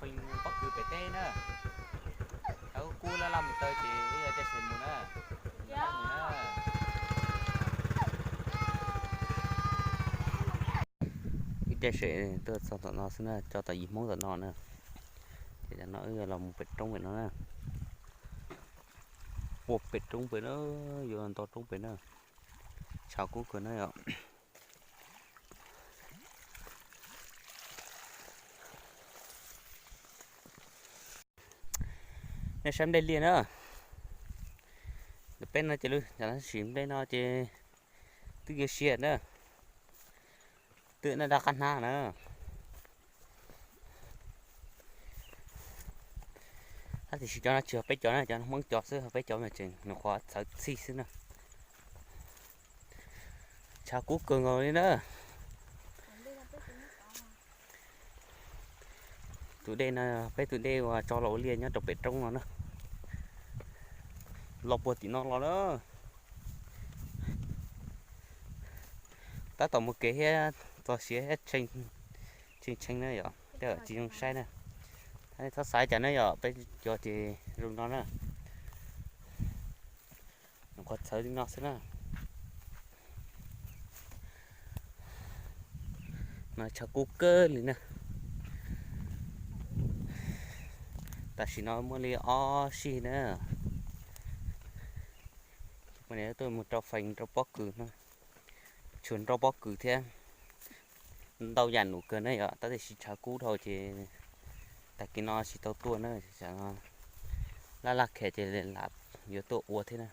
Pob kws pem teb na. Thaum kub laj laj mus taw ces ib yog tej seem mus na. Ib tej seem tuaj txog tom no xwb na, tso tom yim Hmoob tom no na. Ces tam no wb yuav los mus pem roob pem no na. Puag pem roob pem na, yuav nto roob pem na. Tshav kub kawg na yom. Nej saib nplej liaj na. Ntawm peb no ces lub, tab sis nplej no ces twb yuav sia na. Twb noj dab qab hnab na. Tab tiam sis cov no tsis yog peb cov na, cov no Hmoob cov xwb, peb cov mas tseem nyuam qhuav txhawv txhij xwb na. Tshav kub kawg nkaus li na. Tus dej no, peb tus dej uas tso los ua liaj nyob rau pem roob no na. Los puag tim no los na. Tab tom mus kev thiab txog siav thiab tshee tshee na yom, tej tsis zoo saib na. Txhob xav cas na yom, peb cov ces zoo no na. Nyuam qhuav txhawv li no xwb na. No tshav kub kawg li na. Tam sim no muaj li ob sij na. Poj niam tuaj mus rau feem rau pob kws no, tsuas nroj pob kws thiab ntau yam num kawg na yom, tab tiam sis tshav kub dhau ces tag kis no tsis tau tuaj na. Laj laj khes ces lam yuav tuaj ua thiab na.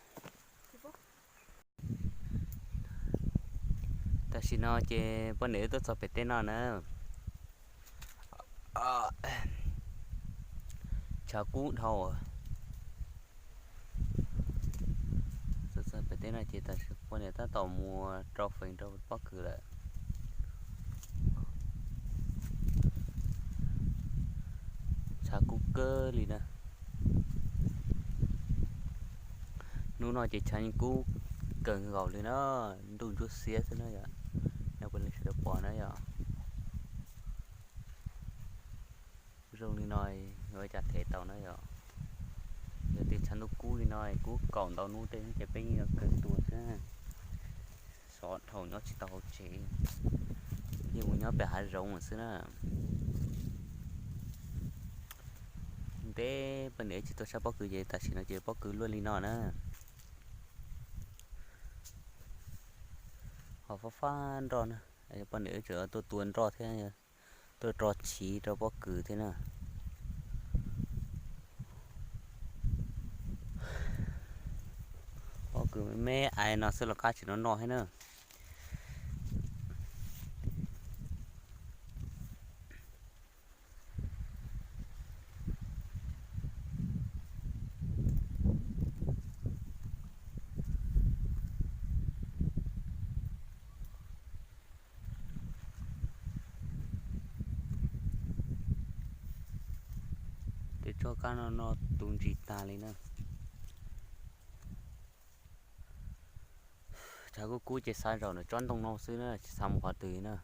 Tam sim no ces poj niam wb tuaj txog pem teb no na. Tshav kub dhau. Txog pem teb no ces tam sim poj niam tab tom mus rau feem rau pob kws lawm. Tshav kub kawg li na. Hnub no ces tshav yeej kub kawg nkaus li na, ntuj ntsuab xiab xwb na yom. Yog puas nej sawv daws pom na yom. Zoo li no yuav ua cas them tau na yom. Yog tias tshav ntuj kub li no kub kaum ntau hnub tej hnub ces peb yeej yuav kawg tuag xwb. Sov dhau nyob tsis tau hauv tsev, yeej mus nyob pem hav zoov xwb na. Ntev poj niam tsis tuaj saib pob kws ces tam sim no ces pob kws luaj li no na. Ho fab fab nroj na, poj niam tseem tuaj tua nroj thiab, tuaj ro chiv rau pob kws thiab na. Pob kws me me ais no xwb los qab tsis noj noj thiab na. Tej tsob kab no no tu ntsis tag li na. Tshav kub kub ces xav zaum ntawm tsob ntoo no xwb na, tsis xav mus qhov twg na.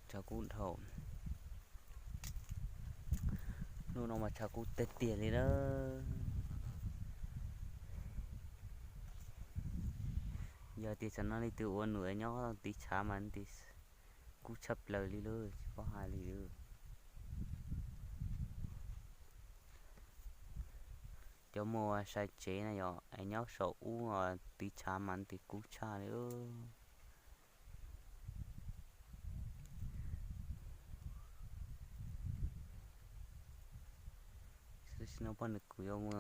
Tshav kub dhau. Hnub no mas tshav kub tiag tiag li na. Yog tias tam no leej twg ua num nyob tiv tshav mas kub tshaj plaws li lauj, tsis paub hais li. Cov muaj sai tsev na yom, es nyob saum ub tiv tshav mas tiv kub tshaj li. Tam sim no poj niam kuv yuav mus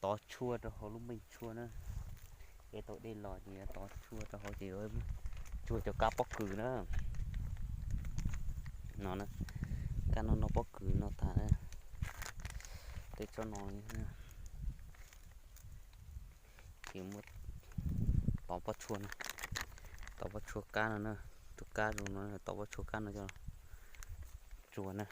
tov tshuaj rau hauv lub npeej tshuaj na. Es tau dej los ces yuav tov tshuaj rau hauv ces yuav tsuag cov kab pob kws na. No na, kab no noj pob kws no tag na. Tej tsob no li na. Ces muab tov pob tshuaj na, tov pob tshuaj kab no na, tus kab zoo no tov pob tshuaj kab no coj tsuag na.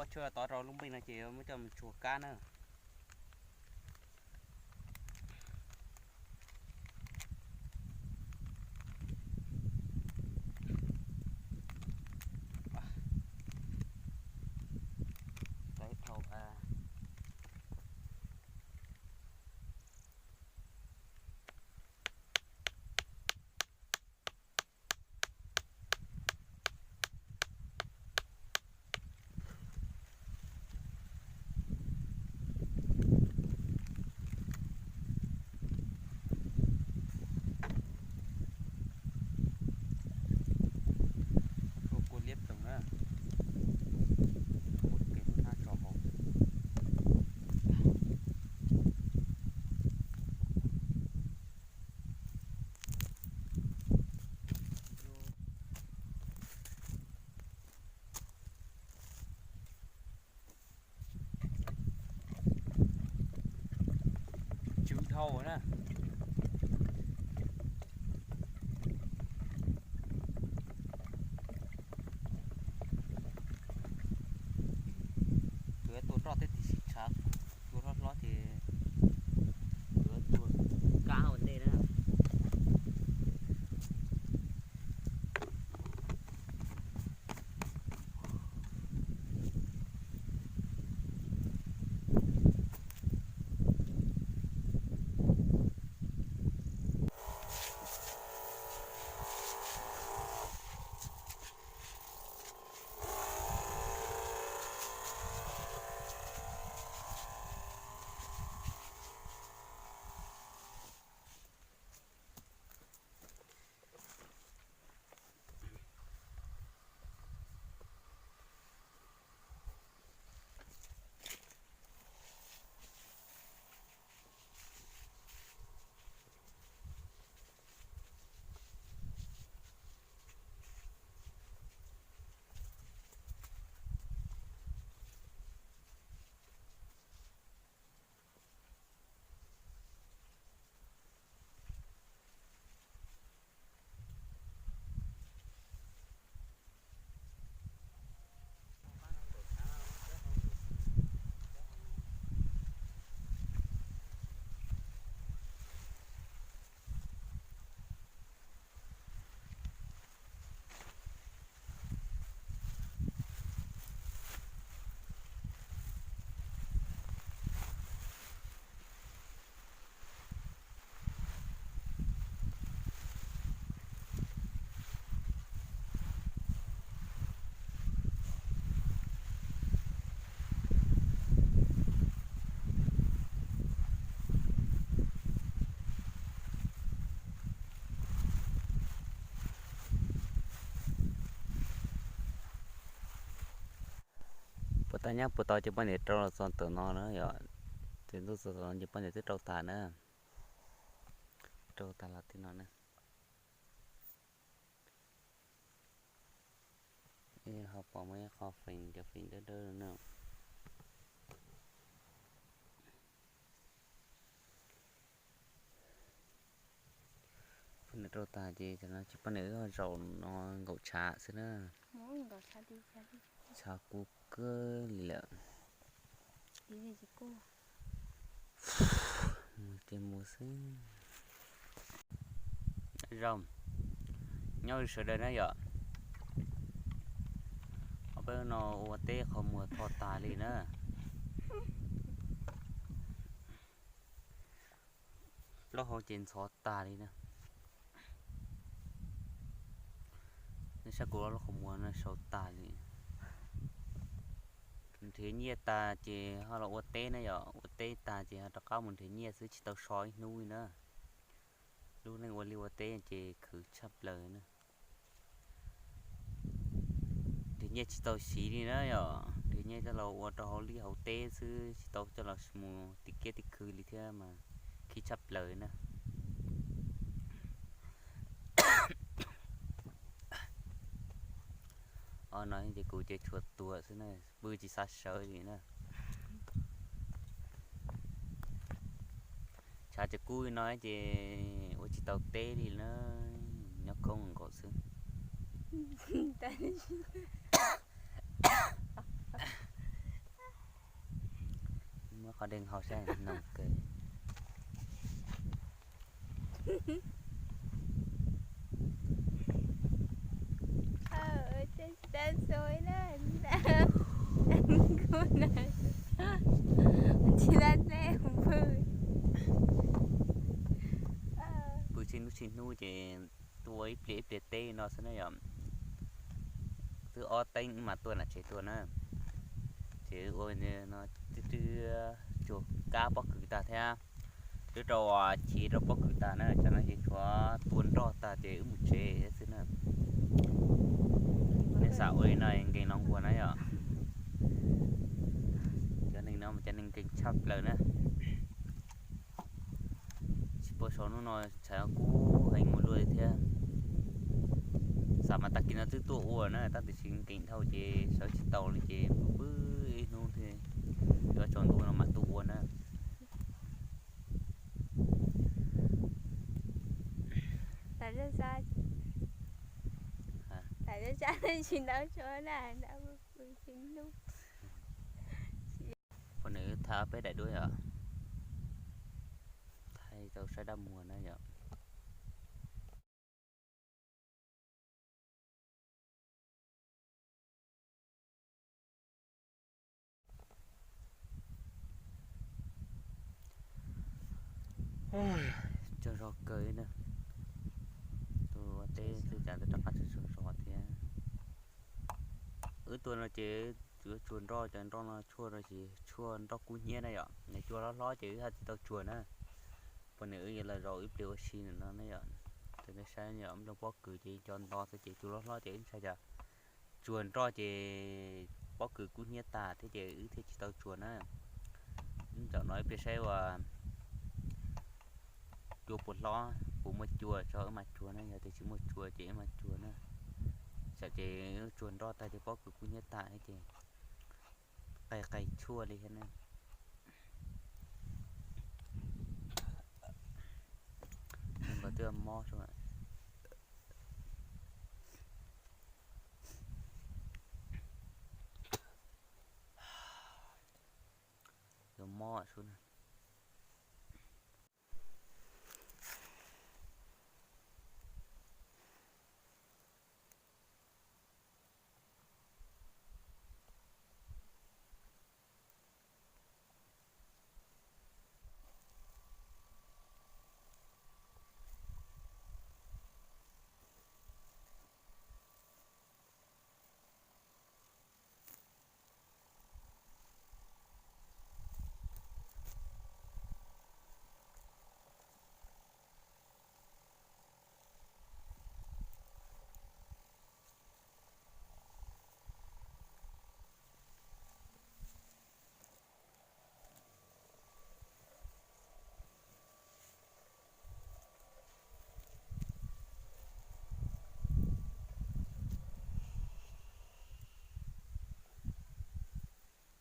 Tshuaj tov rau lub npej no ces muab coj mus tsuag kab na. Tau dhau. Tshuaj kua liab ploog na, muab kev lub hnab tso hauv. Tsw dhau na. Yuav tua roj thiab tiam sis tshav cua hlob hlob ces yuav tua kab ua ntej na. Puas tau nyab puas tau ces poj niam rau los txog ntawm no na yom. Ces ntuj txog ntawm no ces poj niam twb rau tas na. Rau tas los tim no na. Ho pom muaj ib qho feem, cov feem dawb dawb no. Poj niam rau tas ces tam no ces poj niam wb ho zaum no nkaum tshav xwb na. Tshav kub kawg li lawm. Mus ces mus xwb. Zoo, nyob zoo sawv daws na yom. Ob peb no ua teb qhov muag tho tas li na. Plaub hau ces ntxhov tas li na. Nej saib kuv ob lub qhov muag no sau tas li. Nrhiav nyiaj tas ces ho los ua teb na yom, ua teb tas ces ho rov qab mus nrhiav nyiaj xwb tsis tau so ib hnub li na. Lub neej ua liaj ua teb ces khwv tshaj plaws na. Nrhiav nyiaj tsis tau siv li na yom, nrhiav nyiaj coj los ua rau hauv liaj hauv teb xwb tsis tau coj los mus tim kiab tim khw li thiab mas khib tshaj plaws na. Ob no ces kuv ces tshuav tuag xwb na, pw tsis xav sawv li na. Tshav tsis kub li no ces ua tsis tau teb li na, nyob khoob nkaus xwb. Tab sis, Qhov deeg haus sab noo kawg. Tsis tau txog na, tsis tau txog pw. Pw txij hnub txij hnub ces tuaj ib pliag ib pliag teb no xwb na yom. Twb ob teeb mas tuaj nram tsev tuaj na. Ces ua no twb twb tsuag kab pob kws tag thiab, twb rau chiv rau pob kws tag na, tsam no ces tshuav tua nroj tag ces wb mus tsev thiab xwb na. Nej xav ua li no nkees los nquag na yom. Cov neeg no mas cov neeg nkees tshaj plaws na. Tsis pom saum hnub no tshais kub heev mus luaj li thiab. Xav mas tag kis no twb tuaj ua na, tab tiam sis nkees dhau ces sawv tsis tau li ces pw ib hnub thiab, yuav tsaus ntuj no mas tuaj ua na. Poj niam wb thaij peb daim duab yom, thaij rau saib dab muag na yom. Tsaug zog kawg li na. Tus ua teb xwb cas twb rov qab tsaug zog thiab. Wb tuaj no ces yuav tsuag nroj, cov nroj no tshuaj no ces tshuaj nroj kub hnyiab na yom. Nws cua hlob hlob ces wb haj tsis tau tsuag na. Poj niam wb yuav los zaum ib pliag ua si no na yom. Ces nej saib yom, nplooj pob kws ces cov nto xwb ces cua hlob hlob ces wb ntshai cas tsuag nroj ces pob kws kub hnyiab tag thiab ces wb thiaj tsis tau tsuag na. Wb zaum no ib pliag saib ua cua puas hlob, puas muaj cua tso wb mam tsuag na, yog tias tsis muaj cua ces wb mam tsuag na. Tsam ces wb tsuag nroj tag ces pob kws kub hnyiab tag thiab ces qai qai tshuaj li thiab na. Nkawd twb mob sub. Yuav mob sub na.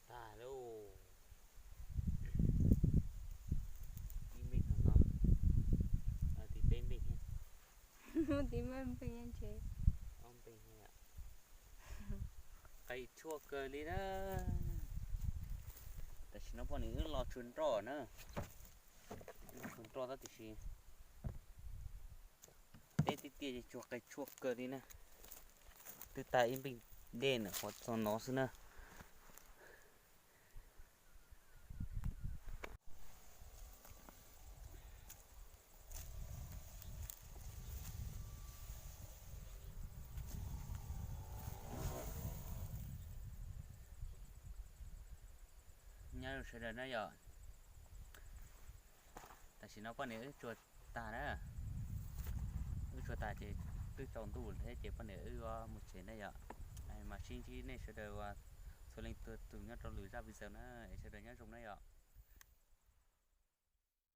Tag lauj. Ib npeej tag no, tiv peb npeej thiab. Tiv peb npeej thiab ntshe. Ob npeej thiab. Qai tshuaj kawg li na. Tam sim no poj niam wb los tsuag nroj na. Los tsuag nroj tab tiam sis teb tiaj tiaj ces tsuag qai tshuaj kawg li na. Twb tag ib npeej dej na, qhov txog no xwb na. Nyob zoo sawv daws na yom. Tam sim no poj niam wb tsuag tag na. Wb tsuag tag ces twb tsaus ntuj thiab ces poj niam wb yuav mus tsev na yom. Mas sib ntsib nej sawv daws uas txhua leej txhua tus nyob rau lwm zaj video na, es sawv daws nyob zoo na yom.